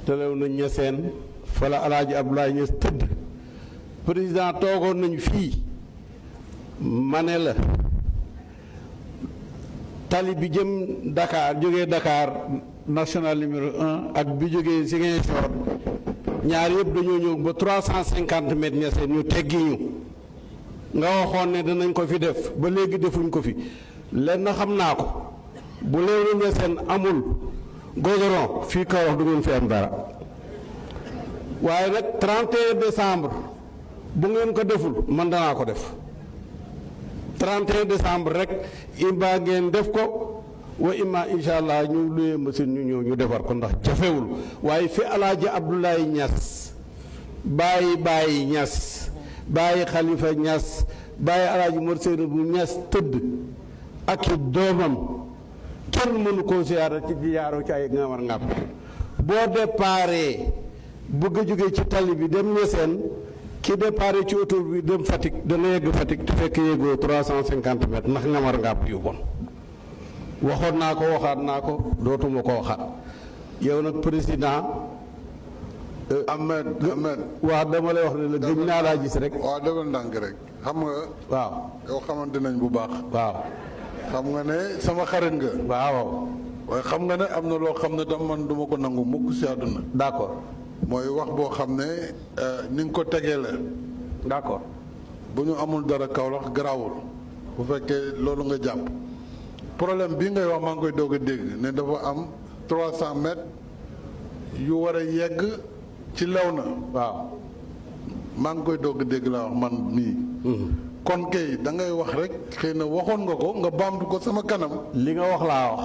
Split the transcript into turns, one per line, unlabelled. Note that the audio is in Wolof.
telew na Niassène fa la Alaaji Abdoulaye Niass tëdd président toogoon nañu fii ma ne la tali bi jëm Dakar jógee Dakar national numéro 1 ak bi jógee Ziguinchor ñaar yëpp dañoo ñëw ba 350 mètres Niassène ñu teggi ñu nga waxoon ne danañ ko fi def ba léegi defuñ ko fi lenn xam naa ko bu léegi Niassène amul goudron fii Kaolack du ngeen fi am dara waaye nag 31 décembre bu ngeen ko deful man danaa ko def 31 décembre rek imba ngeen def ko wa imma incha allah ñu luyee machine ñu ñëw ñu defar ko ndax jafewul waaye fi Alaaji Abdoulaye Niass bàyyi Niass bàyyi Khalifa Niass bàyyi Alaaji Mor Seynabou Niass tëdd ak i doomam kenn mënu koo siyaara ci yaaroo ci ay ngamar ngàpp boo déparé bëgg a jóge ci tali bi dem Niassène ki déparé ci autoroute bi dem Fatick dana yegg Fatick te fekk yéegoo 350 mètres ndax ngamar ngàpp yu bon waxoon naa ko waxaat naa ko dootuma ko waxaat yow nag président
Ahmed
waaw dama lay wax ne la gëj naa laa gis rek.
waaw defal ndànk rek xam nga.
waaw
yow xamante nañ bu baax.
waaw
xam nga ne sama xarit nga.
waaw.
waaye xam nga ne am na loo xam ne tam man duma ko nangu mukk si àdduna.
d'accord.
mooy wax boo xam ne ni nga ko tegee la.
d'accord.
bu ñu amul dara Kaolack garaawul bu fekkee loolu nga jàpp problème bii ngay wax maa ngi koy doog a dégg ne dafa am 300 mètres yu war a yegg ci lew na.
waaw.
maa ngi koy doog a dégg laa wax man mii. kon kay da ngay wax rek xëy na waxoon nga ko nga baamtu ko sama kanam.
li nga wax laa wax.